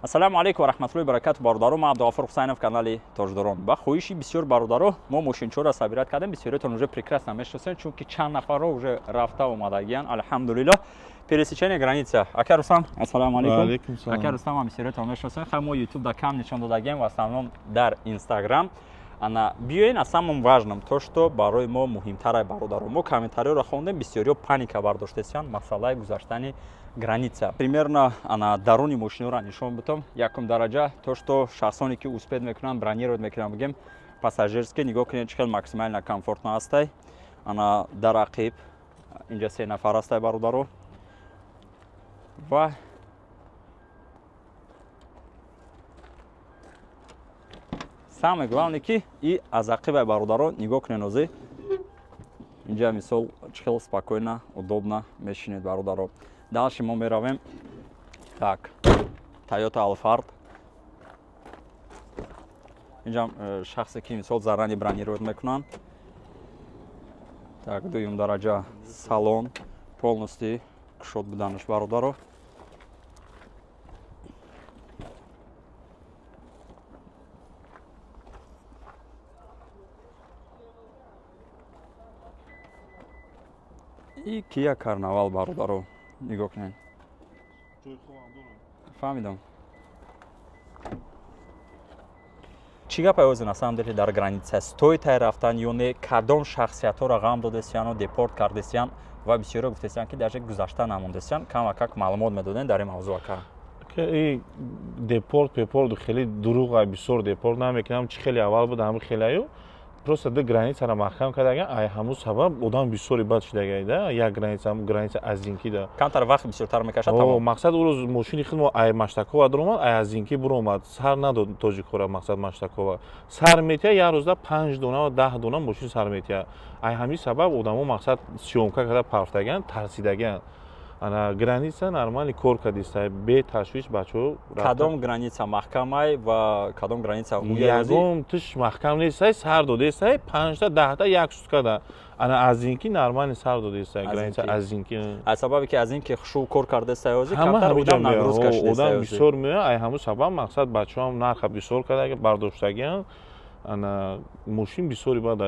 Ассалому алайкум ва раҳматуллоҳи ва баракатуҳ, бародаро. Ман Абдуғафур Ҳусайнов, канали Тоҷдорон. Ба хоҳиши бисёр бародаро мо мошинчоро собирать кардем. Бисёриятон уже прекрасно мешиносем, чунки чанд нафарро уже рафта омадагиян. Алҳамдулиллоҳ. Пересечение граница. Ака Рустам, ассалому алайкум. Ака Рустам ҳам бисёриятон мешиносем. Хай, мо YouTube да кам нишон додагием, в основном дар Instagram. Ана биёен о самом важном, то что барои мо муҳимтар, бародаро. Мо комментариёро хондем, бисёриё паника бардоштесиян масъалаи гузаштани граница. Примерно ана даруни мошиноро нишон бутам. Якум дараҷа, то что шахсоне ки успеть мекунанд, бронировать мекунанд, бигем, пассажирский, нигоҳ кунед, чӣ хел максимально комфортно ҳастай. Ана дар ақиб инҷа се нафар ҳастай, бародаро, ва самое главное, ки и аз ақибай, бародаро, нигоҳ кунед, озӣ инҷа мисол чӣ хел спокойно, удобно мешинед, бародаро. Дальше мо меравем. Так, Тойота Алфард. Инҷа шахсе ки мисол заранее бронировать мекунанд. Так, дуюм дараҷа, салон полностью кушод буданаш, бародаро. И Кия Карнавал, бародаро, нигоҳ кунед. Фаҳмидам, чӣ гапай озин. На самом деле дар граница стоит тай рафтан ё не? Кадом шахсиятҳоро ғам додесияну депорт кардесиян ва бисёриро гуфтесиян, ки даже гузашта намондесиян? Камакак маълумот медодем дар ин мавзӯъ, ака. Депорт пепорт хеле дурӯға. Бисёр депорт намекунам. Чӣ хеле аввал буд, ҳами хелеаю. Просто ду границаро маҳкам кардаган, ай ҳамун сабаб одам бисёре бад шудагай да. Як граница, граница Азинки да. Камтар вақт бисёртар мекашад. Мақсад, ӯ рӯз мошини худ мо ай Маштакова дуромад, ай Азинки буромад, сар надод тоҷикора. Мақсад, Маштакова сар метия, як рӯзда панҷ дона, 10 дона мошин сар метия. Ай ҳамин сабаб одамо, мақсад, съёмка карда парфтаган, тарсидаган. Ана граница нормально кор кардиста, беташвиш бачаҳо. Кадом граница маҳкамай ва кадом граница? Ягон тиш маҳкам нестай, сар додестай панҷта, 10та як суткада. Ана Азинки нормально сар додестай, граница Азинки. Аз сабабе ки Азинки хушрӯ кор кардестай, ҳозир камтар одам нагрузка шудестай. Одам бисёр меояд, ай ҳамун сабаб, мақсад, бачаҳоам нарха бисёр карда бардоштагиан. Ана мошин бисёри бад.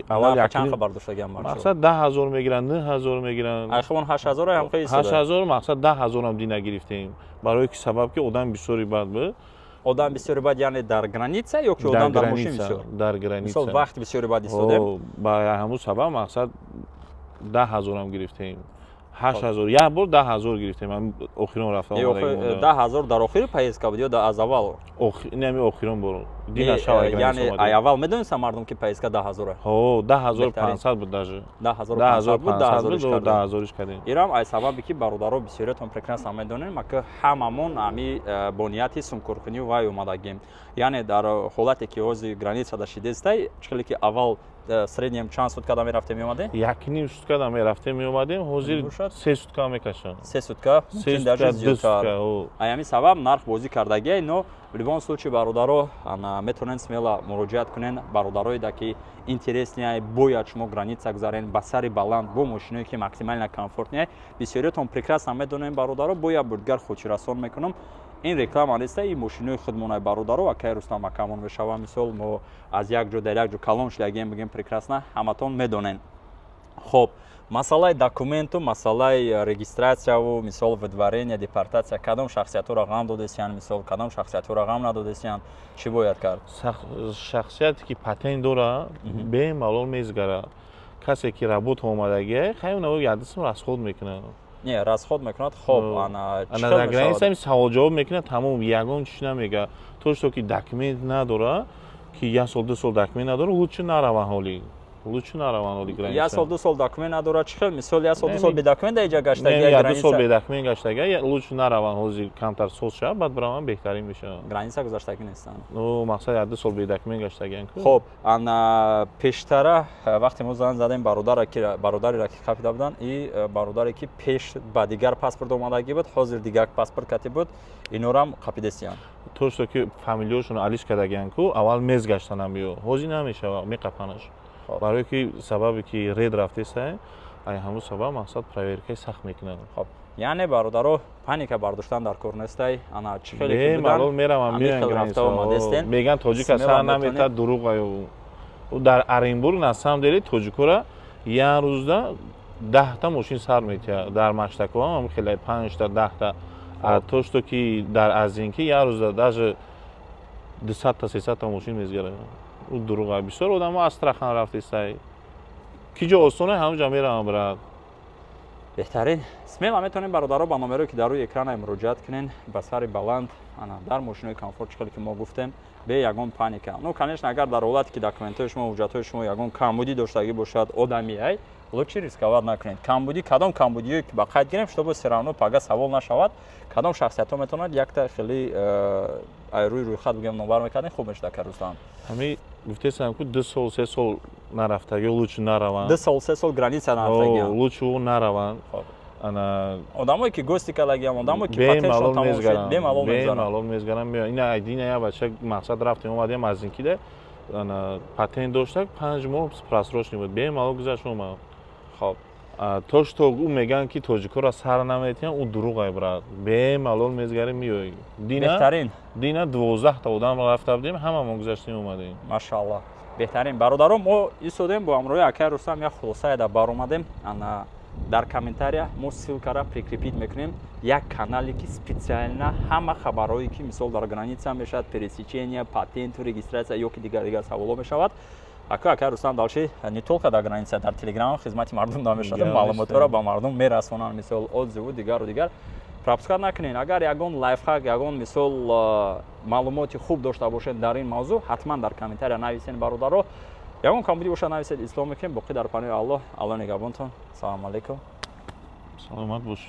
Аввал чанд бардоштагиан? Мақсад, 10 000 мегиранд, 9000 мегиранд. Айхобон 8000 ҳам хеле. 8000, мақсад, 10 000-ам дина гирифтем, барое ки сабаб ки одам бисёри бад буд. Одам бисёри бад, яъне дар граница ё ки одам дар мошин бисёр? Дар граница. Мисол, вақт бисёри бад истодем. Ба ҳамун сабаб, мақсад, 10 000-ам гирифтем, 8000, як бор 10 000 гирифтем, охирон рафта. 10 000 дар охири поездка буд ё аз аввал? Инами охирон бор. Яъне ай аввал медонистам мардум, ки поездка 10 000-а? Ҳо, 10 500 буд даже. 10 500 буд, 10 000-иш. 10 000-иш кардем. Ирам ай сабабе ки, бародаро, бисёриятон прекрасно медонем, ака, ҳамамон ами бо нияти сумкоркунӣ вай омадагем. Яъне дар ҳолате ки ҳозир граница да шидестай, чӣ хеле ки аввал среднем чанд суткада мерафтем, меомадем? Якним суткада мерафтем, меомадем, ҳозир 3 сутка мекашам. 3 сутка, мумкин даже зиёдтар. Ай ҳамин сабаб нарх бозӣ кардагиай. Но в любом случае, бародаро, метавонед смело муроҷиат кунед. Бародарое да ки интересный, бояд шумо граница гузарен ба сари баланд бо мошиное ки максимально комфортный. Бисёриятон прекрасно медонем, бародаро. Бояд бурдгар хотиррасон мекунам, ин реклама неста, ин мошинои худмонай, бародаро, акай Рустам акамон мешава. Мисол, мо аз як ҷо дар як ҷо калон шудагем, бигем, прекрасно ҳаматон медонен. Хоб, масъалаи документу, масъалаи регистратсияву, мисол, выдворение, депортатсия, кадом шахсиятҳоро ғам додесиян, мисол, кадом шахсиятҳоро ғам надодесиян, чӣ бояд кард? Шахсияте ки патент дора, бемалол мезгара. Касе ки работа омадагия, хай, уна ядисм расход мекунад. Не, расход мекунад. Хоб, ана ана дар граница савол-ҷавоб мекунад, тамом, ягон чиз намега. То что ки документ надора, ки як сол, 2 сол документ надора, лучше нараван ҳоли, лучше нараван ҳоли граница. Як сол, 2 сол документ надорад, чӣ хел, мисол, як сол, 2 сол бе документ дар иҷа гаштагия? Граница 2 сол бе документ гаштагия, лучше нараван. Ҳозир камтар соз шавад, баъд бираван, беҳтарин мешавад. Граница гузаштагӣ нестанд. Ну, мақсад, як 2 сол бе документ гаштагиян. Хоб, ана пештара вақте мо занг задем бародареро ки қапида буданд, и бародаре ки пеш ба дигар паспорт омадагӣ буд, ҳозир дигар паспорт кати буд, инорам қапидесиянд? То что ки фамилияшонро алиш кардагиян ку, аввал мез гаштанам ё ҳозир намешавад, меқапанаш, барое ки сабабе ки ред рафтеса, ай ҳамун сабаб, мақсад, проверкаи сахт мекунанд. Хоб. Яъне, бародаро, паника бардоштан дар кор нестай. Ана чӣ хеле ки Бемалол меравам, ҳамин хел рафта омадестен. Меган, тоҷика сар намета, дурӯғ. Дар Оренбург, на самом деле, тоҷикора як рӯзда 10-та мошин сар метиҳад. Дар Маштакова ҳам хеле, панҷта, 10-та. А то что ки дар Азинки як рӯзда даже 200-та, 300-та мошин мезгара, ӯ дурӯға. Бисёр одамо Астрахан рафтистай, ки ҷо осоне, ҳамҷа меравам, брат. Беҳтарин. Смело метавонем, бародаро, ба номерое, ки дар рӯи экрана, муроҷиат кунен. Ба сари баланд, ана дар мошинои комфорт, чӣ хеле ки мо гуфтем, бе ягон паника. Ну, конечно, агар дар ҳолате ки документҳои шумо, ҳуҷҷатҳои шумо ягон камбудӣ доштагӣ бошад, одами ай лучше рисковать накунед. Камбудӣ, кадом камбудиё, ки ба қайд гирем, чтобы всё равно пага савол нашавад? Кадом шахсиятҳо метавонад якта хеле ай рӯи рӯйхат бигем, номбар мекардем, хуб мешуда, ка Рустам. Ҳами гуфтесам ку, 2 сол, 3 сол нарафтагӣ лучше нараванд. 2 сол, 3 сол граница нарафтагиам. Лучше нараванд. Ана одамое, ки гости калагиам, одамое, ки патентшон тамом шуд, бемалол мегузаранд. Бемалол мезгаранд. Ина айдина я бача, мақсад, рафтем, омадем аз инкида, ана патент доштак, 5 моҳ просрочный буд, бемалол гузашт, омад. То что ӯ мегӯянд, ки тоҷикоро сар наметиҳанд, ӯ дурӯғ, брат. Бемалол мезгарем, меои. Беҳтарин. Дина 12-та одам рафта будем, ҳамамон гузаштем, омадем. Машааллоҳ, беҳтарин. Бародаро, мо истодем бо ҳамроҳи акай Рустам, як хулосае баромадем. Ана дар комментария мо ссылкара прикрепить мекунем, як канале, ки специально ҳама хабарҳое, ки мисол дар граница мешавад, пересечения, патенту регистрация ё ки дигар дигар саволҳо мешавад, акай Рустам дальше не только дар граница, дар Телеграм хизмати мардум намешавад, маълумотҳоро ба мардум мерасонанд, мисол, отзыву, дигару дигар. Пропускать накунед. Агар ягон лайфхак, ягон мисол маълумоти хуб дошта бошед дар ин мавзӯъ, ҳатман дар комментария нависен. Бародаро, ягон камбудӣ бошад, нависед, ислоҳ мекунем. Боқӣ дар паноҳи Аллоҳ. Аллоҳ нигаҳбонтон. Салому алайкум. Саломат бош.